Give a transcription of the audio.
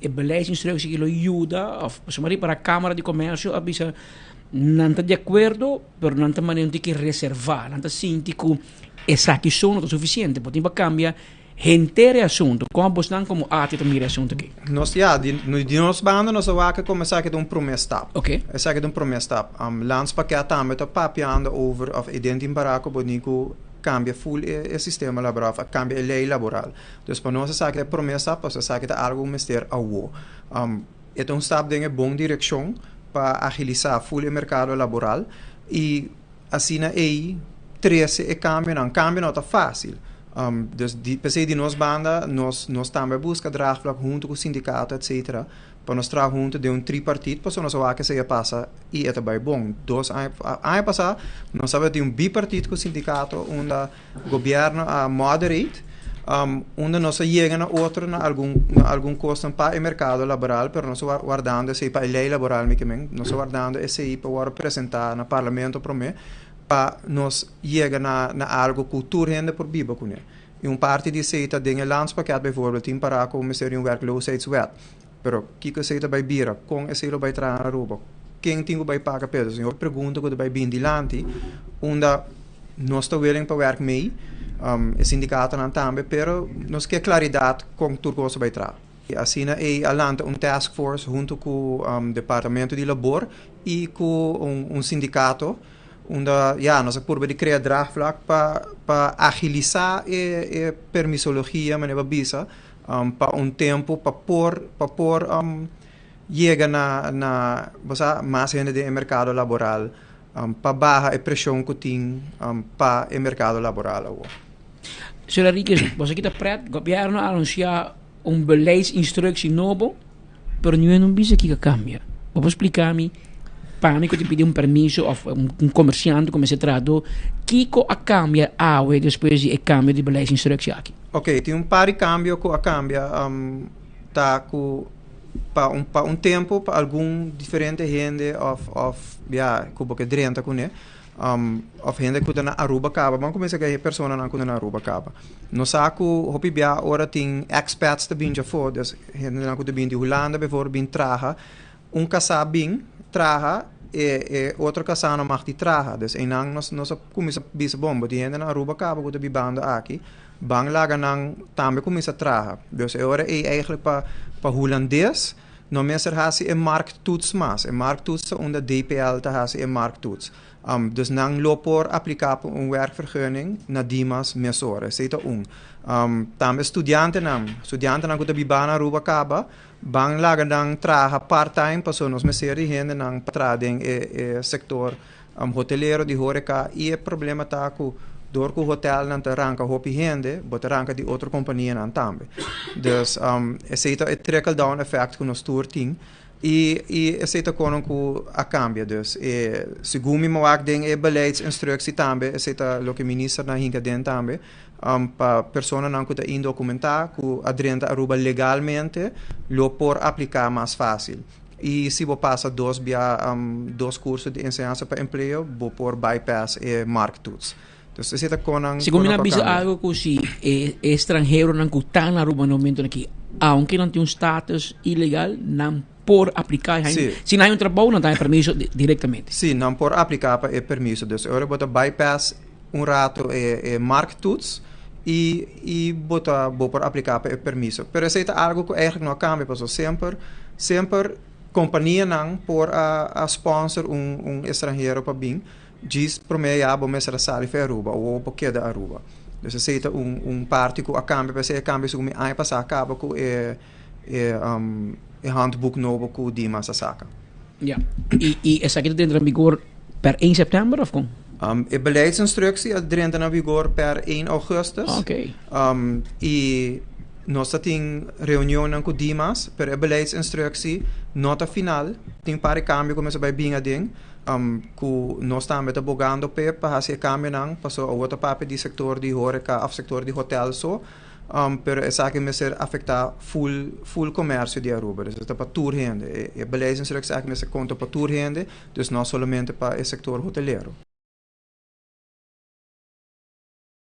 E beleidsinstructie lo yuda of pasobra riba Camara di Comercio a bisa nan ta di acuerdo, pero nan ta manera un tiki reserva, nan ta sinti cu esaki so no ta suficiente, bo tin pa cambia henter e asunto. Con bosnan como ATIA ta mira e asunto aki? Nos, ja, di nos banda nos a wak como esaki ta un prome stap. Esaki ta un prome stap. Landspakket tambe ta papiando over of e den tin para cu bo tin cu cambia full e sistema laboral of a cambia e ley laboral. Dus pa nos esaki ta e prome stap, pasobra esaki ta algo cu mester awo. E ta un stap den e bon direccion pa agilisa full e mercado laboral y asina ey trece e cambionan. Cambio no ta facil. Dus p'esey di nos banda nos tambe a busca draagvlak hunto cu sindicato etcetera pa nos traha hunto den un tripartiet pasobra nos a wak esey a pasa y e ta bay bon. Dos aña, aña pasa nos tabatin un bipartiet cu sindicato unda Gobierno a moderate, unda nos a yega na otro na algun na algun cosnan pa e mercado laboral, pero nos a wardando esey pa e ley laboral mi ke men, nos a wardando esey pa worde presenta na Parlamento prome pa nos yega na na algo cu tur hende por biba cune. Y un parti di esey ta den e landspakket bijvoorbeeld tin para cu mester di un werkloosheidswet, pero kico esey ta bay bira, con esey lo bay traha na Aruba, ken tin cu bay paga p'e? Entonces tin hopi pregunta cu ta bay bin dilanti unda nos ta willing pa werk mee, e sindicatonan tambe, pero nos ke claridad con tur cos ta bay traha. Y asina ey a lanta un task force hunto cu Departamento di Labor y cu un sindicato unda ya nos a purba di crea draagvlak pa agilisa e permisologia manera bo a bisa pa un tempo pa por pa por yega na na bo sa mas hende den e mercado laboral pa baha e presion cu tin pa e mercado laboral awor. Señor Henriquez, bo sa kita pret, gobierno a anuncia un beleidsinstructie nobo, pero niun no bisa kiko a cambia. Bo por splica mi, pa mi cu ta pidi un permiso of un comerciante cu mester trahador, kiko a cambia awe despues di e cambio di beleidsinstructie aki? Ok, tin un par di cambio cu a cambia, ta cu pa un pa un tempo pa algun diferente hende of of ya cu bo ke drenta cune of hende cu ta na Aruba caba ban cuminsa cu e personanan cu ta na Aruba caba nos sa cu hopi bia ora tin expats ta bin djafo dus hendenan cu ta bin di Hulanda bijvoorbeeld bin traha un casa bin traha e e otro casa no mag di traha dus eynan nos nos a cuminsa bisa bon bo tin hende na Aruba caba cu ta bibando aki Ban laga nan tambe kuminsá traha. Dus e ora ei eigenlijk pa pa hulandes no mester hasi e markttoets mas. E markttoets ta unda DPL ta hasi e markttoets. Dus nan lo por apliká pa un werkvergunning na Dimas mesora. Esei ta un. Tambe studiantenan, studiantenan ku ta bibá na Aruba kaba, ban laga nan traha part-time pasobra nos mester di hendenan pa traha den e e sektor Hotelero di horeca y e problema ta cu door cu hotelnan ta ranca hopi hende, bo ta ranca di otro companianan tambe. Dus esey ta e trickle down effect cu nos tur tin y y esey ta cono cu a cambia. Dus e segun mi mawak den e beleidsinstructie tambe, esey ta loke ministernan hinca den tambe, pa personanan cu ta indocumenta cu a drenta Aruba legalmente lo por aplica mas facil. I si bo pasa dos bia dos kurso di enseñansa pa empleo, bo por bypass e marktoets. Dus esei ta kon nan Segun mi kon nan nan bisa kambia. algo ku si e estranheronan ku ta na Aruba na momentonan aki, aunke nan tin un status ilegal, nan por apliká i Sí. si nan hay un trabou nan ta haña permiso direktamente. Sí, nan por apliká pa e permiso. Dus e ora bo ta bypass un rato e e marktoets i i bo ta bo por apliká pa e permiso. Pero esei ta algo ku eigenlijk no a kambia pasobra semper semper kompanianan por a a sponsor un un estranhero pa bin djis promé ya bo mester a sali for Aruba o bo keda Aruba. Dus esei ta un un parti ku a kambia p'esei a kambia segun mi aña pasá a kaba ku e e e handboek nobo ku Dimas a saka. Ja, i i esaki ta drenta na vigor per 1 september of kon? E beleidsinstructie a drenta na vigor per 1 augustus. Oké. I nos ta tin reunionnan ku Dimas, pero e beleidsinstructie no ta final. Tin par di kambio ku mester bai bin aden, ku nos tambe ta bogando p'e pa hasi e kambionan, pasobra awor ta papia di sektor di horeca of sektor di hotel so. Pero esaki mester afecta full full comercio di Aruba, dus ta pa tur hende. E beleidsinstructie aki mester conta pa tur hende, dus no solamente pa e sector hotelero.